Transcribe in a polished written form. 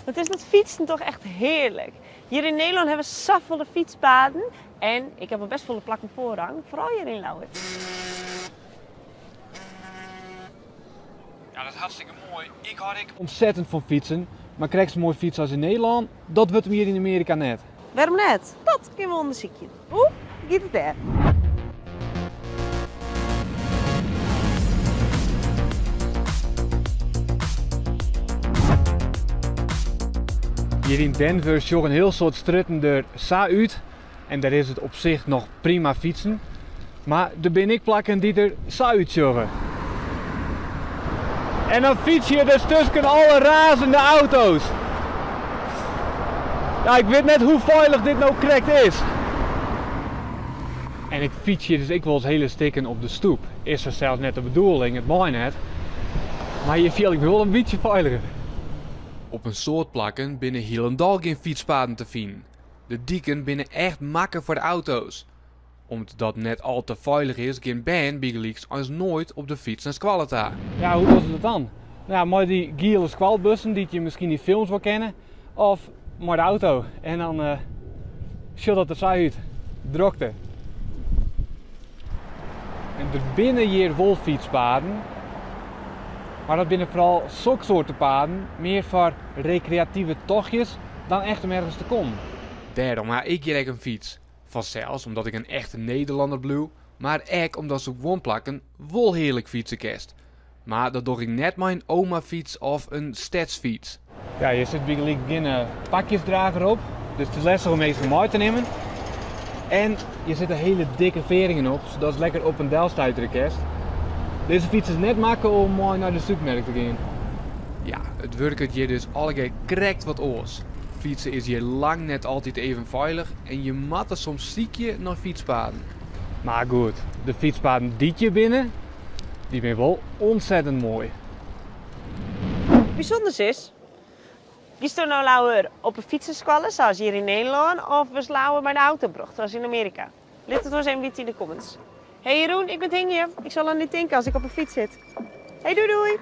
Wat is dat fytsen toch echt hearlik. Hjir yn Nederlân hawwe we safolle fytspaden en ik haw al best folle plakken foarrang, foaral hjir yn Ljouwert. Ja, dat is hartstikke moai. Ik hâld ek ontzettend fan fytsen, mar krekt sa moai fytse as yn Nederlân, dat wurdt him hjir yn Amearika net. Wêrom net? Dat kinne we ûndersykje. Hoe giet it dêr? Hjir yn Denver sjogge in hiel soad strjitten der sa út en dêr is it op sich noch prima fytsen. Mar der binne ek plakken dy't der sa útsjogge. En dan fyts je dus tusken alle razende auto's. Ja, ik wit net hoe feilich dit no krekt is. En ik fyts hjir dus ek wolris hiele stikken op de stoep. Is fansels net de bedoeling, it mei net. Mar hjir fiel ik my wol in bytsje feiliger. Op in soad plakken binne hielendal gjin fytspaden te finen. De diken binne echt makke foar de auto's. Om't dat net al te feilich is, gean bern bygelyks eins noait op de fyts nei skoalle ta. Ja, hoe dogge se dat dan? No ja, mei dy giele skoalbussen dy't je miskien yn films wol kenne, of mei de auto. En dan sjocht dat der sa út. Drokte. En der binne hjir wol fytspaden, mar dat binne foaral soksoarte paden, mear foar rekreative tochtjes dan echt om ergens te kommen. Dêrom ha ik hjir ek in fyts. Fansels omdat ik in echte Nederlanner bliuw, mar ek omdatst op guon plakken wol hearlik fytse kinst. Mar dat doch ik net mei in oma-fyts of in stedsfyts. Ja, hjir sit bygelyks gjin pakjesdrager op, dus it is lestich om minsken mei te nimmen. En hjir sitte hiele dikke fearringen op, sadatst lekker op en del stuiterje kinst. Dizze fyts is net makke om mei nei de supermerk te gean. Ja, it wurket hjir dus allegear krekt wat oars. Fytse is hjir lang net altyd even feilich en je moatte soms sykje nei fytspaden. Mar goed, de fytspaden dy't hjir binne, dy binne wol ontzettend moai. Bysûnders is, giesto no leaver op 'e fytseskoalle sa as hjir yn Nederlân of wurdst leaver mei de auto brocht sa as yn Amearika? Lit it oars even witte yn de comments. Hey Jeroen, ik moat hingje. Ik sil oan dy tinke as ik op 'e fyts sit. Hey doei doei!